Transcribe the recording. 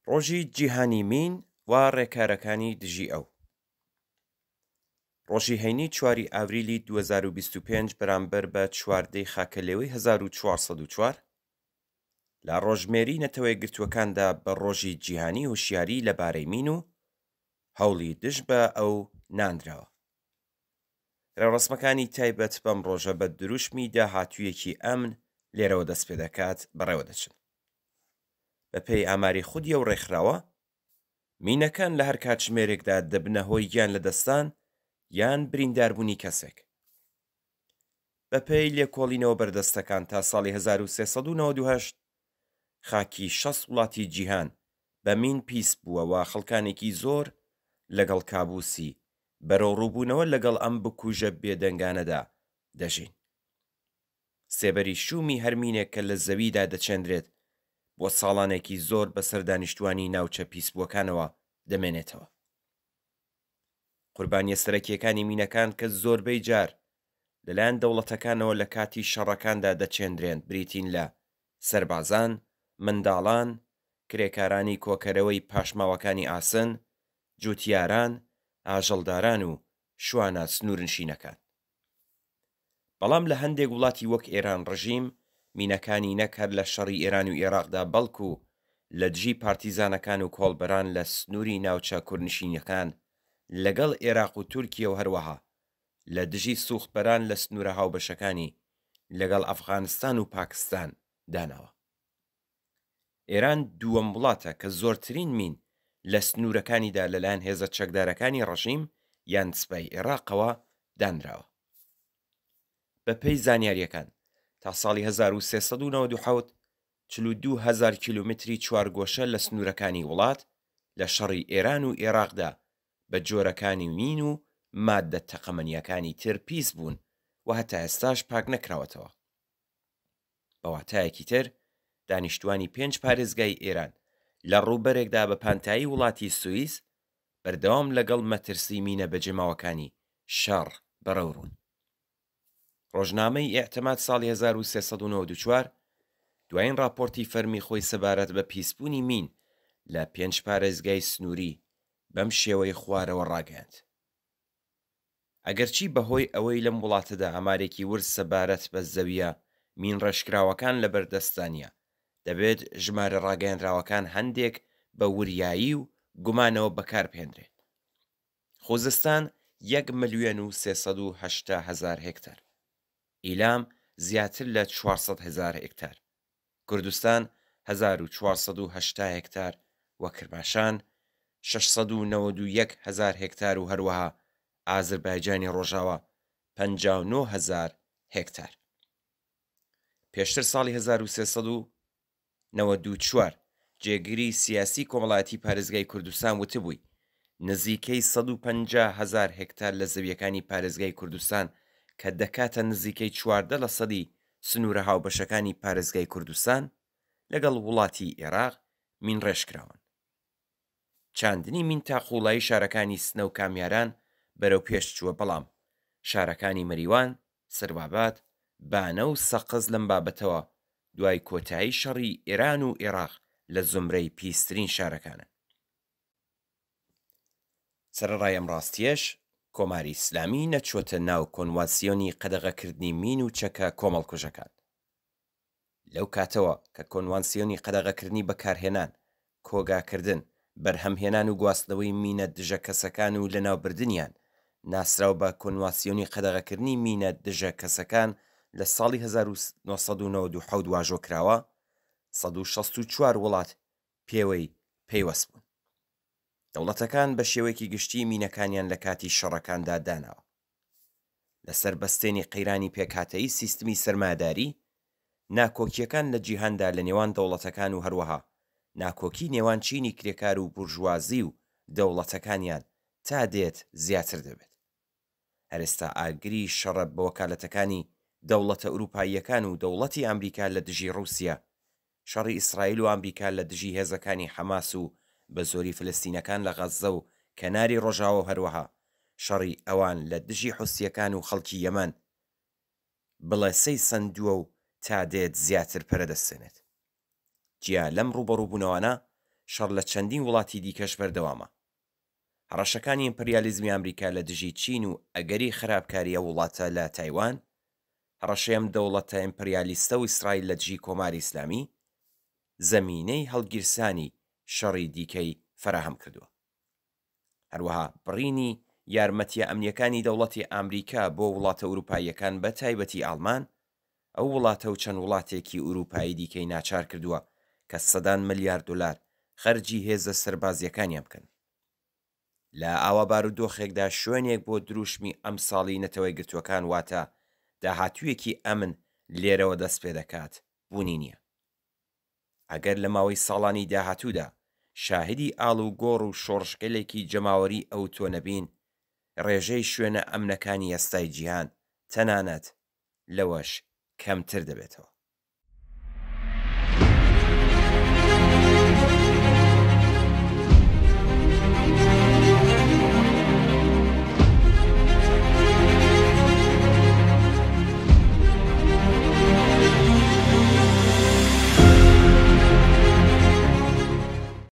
ڕۆژی جیهانی مین و ڕێکارەکانی دژی ئەو. ڕۆژی هەینی چواری ئاوریلی 2025 بەرامبەر بە چواردەی خاکەلێوەی 1404 لە ڕۆژمێری نەتەوەیەکگرتووەکاندا بە ڕۆژی جیهانی هۆشیاری لەبارەی مین و هەوڵی دژ بە ئەو ناندراوە. ڕێوڕەسمەکانی تایبەت بەم ڕۆژە بە دروشمی داهاتوویەکی ئەمن لێرەوە دەستپێدەکات بەڕێوەدەچن. بەپێی ئاماری خودی ئەو ڕێکخراوە، مینەکان لە هەر کاتژمێرێکدا دەبنە هۆی گیان لەدەستدان یان برینداربوونی کەسێک. بەپێی لێکۆڵینەوە بەردەستەکان تا ساڵی 1398 خاکی 60 وڵاتی جیهان بە مین پیس بووە و خەڵکانێکی زۆر لەگەڵ کابوسی بەرەوڕووبوونەوە لەگەڵ ئەم بکوژە بێدەنگانەدا دەژین. سێبەری شوومی هەر مینێک کە لە زەویدا دەچێندرێت، بۆ ساڵانێکی زۆر بەسەر دانیشتووانی ناوچە پیسبووەکانەوە دەمێنێتەوە. قوربانییە سەرەکییەکانی مینەکان کە زۆربەی جار لەلایەن دەوڵەتەکانەوە لە کاتی شەڕەکاندا دەچێندرێن بریتین لە سەربازان، منداڵان، کرێکارانی کۆکەرەوەی پاشماوەکانی ئاسن، جووتیاران، ئاژەڵداران و شوانە سنوورنشینەکان. بەڵام لە هەندێک وڵاتی وەک ئێران ڕژیم مینەکانی نەک هەر لە شەڕی ئێران و ئێراقدا بەڵکو لە دژی پارتیزانەکان و کۆڵبەران لە سنووری ناوچە کوردنشینەکان لەگەڵ ئێراق و تورکیە و هەروەها لە دژی سووختبەران لە سنوورە هاوبەشەکانی لەگەڵ ئەفغانستان و پاکستان داناوە. ئێران دووەم وڵاتە کە زۆرترین مین لە سنوورەکانیدا لەلایەن هێزە چەکدارەکانی ڕژیم یان سپای ئێراقەوە دانراوە. بەپێی زانیارییەکان تا ساڵی 1397 42 هەزار کیلۆمەتری چوارگۆشە لە سنوورەکانی وڵات لە شەڕی ئێران و ئێراقدا بە جۆرەکانی مین و ماددە تەقەمەنییەکانی تر پیس بوون و هەتا ئێستاش پاک نەکراوەتەوە. بە واتایەکی تر دانیشتوانی پێنج پارێزگای ئێران لە ڕووبەرێکدا بە پانتایی وڵاتی سوئیس بەردەوام لەگەڵ مەترسی مینە بەجێماوەکانی شەڕ بەرەوڕوون. ڕۆژنامەی ئێعتماد ساڵی 1394 دوایین ڕاپۆرتی فەرمی خۆی سەبارەت بە پیسبوونی مین لە پێنج پارێزگای سنووری بەم شێوەی خوارەوە ڕاگەیاند. ئەگەرچی بەهۆی ئەوەی لەم وڵاتەدا ئامارێکی ورد سەبارەت بە زەوییە مینڕێژکراوەکان لەبەردەستدا نییە، دەبێت ژمارە ڕاگەیەنراوەکان هەندێک بە وریایی و گومانەوە بەکاربهێنرێن. خوزستان یەک ملیۆن و 380 هەزار هێکتار، ئیلام زیاتر لە 400 هەزار هێکتار، کوردستان 1480 هێکتار و کرماشان 691 هەزار هێکتار و هەروەها ئازربایجانی ڕۆژاوا 59 هەزار هێکتار. پێشتر ساڵی 1394 جێگری سیاسی کۆمەڵایەتی پارێزگای کوردستان وتبووی، نزیکەی 150 هەزار هێکتار لە زەوییەکانی پارێزگای کوردستان کە دەکاتە نزیکەی 14 لەسەدی سنوورە هاوبەشەکانی پارێزگای کوردستان لەگەڵ وڵاتی ئێراق مینڕێژکراون. چاندنی مین تا قووڵایی شارەکانی سنە و کامیاران بەرەو پێش چووە بەڵام شارەکانی مەریوان، سرواباد، بانە و سەقز لەم بابەتەوە دوای کۆتایی شەڕی ئێران و ئێراق لە زومرەی پیسترین شارەکانن. سەرەڕای ئەم ڕاستییەش، کۆماری ئیسلامی نەچووەتە ناو کۆنوانسیۆنی قەدەغەکردنی مین و چەکە کۆمەڵکوژەکان. لەو کاتەوە کە کۆنوانسیۆنی قەدەغەکردنی بەکارهێنان، کۆگاکردن، بەرهەمهێنان و گواستنەوەی مینە دژە کەسەکان و لەناوبردنیان، ناسراو بە کۆنواسیۆنی قەدەغەکردنی مینە دژە کەسەکان لە ساڵی 1997 واژۆ کراوە، 164 وڵات پێوەی پەیوەست بوون. دەوڵەتەکان بە شێوەیەکی گشتی مینەکانیان لە کاتی شەڕەکاندا داناوە. لەسەر بەستێنی قەیرانی پێکهاتەیی سیستمی سەرمایەداری، ناکۆکییەکان لە جیهاندا لە نێوان دەوڵەتەکان و هەروەها ناکۆکی نێوان چینی کرێکار و بورژوازی و دەوڵەتەکانیان تا دێت زیاتر دەبێت. هەرئێستا ئاگری شەڕە بەوەکالەتەکانی دەوڵەتە ئوروپاییەکان و دەوڵەتی ئامریکا لە دژی ڕووسیە، شەڕی ئیسرائیل و ئامریکا لە دژی هێزەکانی حەماس و بە زۆری فلستینەکان لە غەززە و کەناری ڕۆژاوا و هەروەها شەڕی ئەوان لە دژی حوسییەکان و خەڵکی یەمەن بڵێسەی سەندووە و تا دێت زیاتر پەرە دەستێنێت. جیا لەم ڕووبەڕووبوونەوانە، شەڕ لە چەندین وڵاتی دیکەش بەردەوامە. هەڕەشەکانی ئیمپریالیزمی ئامریکا لە دژی چین و ئەگەری خراپکاری ئەو وڵاتە لە تایوان، هەڕەشەی ئەم دەوڵەتە ئیمپریالیستە و ئیسرائیل لە دژی کۆماری ئیسلامی، زەمینەی هەڵگیرسانی شەڕی دیکەی فەراهەم کردووە. هەروەها بڕینی یارمەتییە ئەمنییەکانی دەوڵەتی ئامریکا بۆ وڵاتە ئورووپاییەکان بە تایبەتی ئاڵمان، ئەو وڵاتە و چەند وڵاتێکی ئورووپایی دیکەی ناچار کردووە کە سەدان ملیار دۆلار خەرجی هێزە سەربازییەکانیان بکەن. لە ئاوا بارودۆخێکدا شوێنێک بۆ دروشمی ئەمساڵی نەتەوەیەکگرتووەکان واتە داهاتوویەکی ئەمن لێرەوە دەست پێ دەکات بوونی نییە. ئەگەر لە ماوەی ساڵانی داهاتوودا شاهیدی ئاڵوگۆڕ و شۆڕشگەلێکی جەماوەریی ئەوتۆ نەبین، ڕێژەی شوێنە ئەمنەکانی ئێستای جیهان تەنانەت لەوەش کەمتر دەبێتەوە.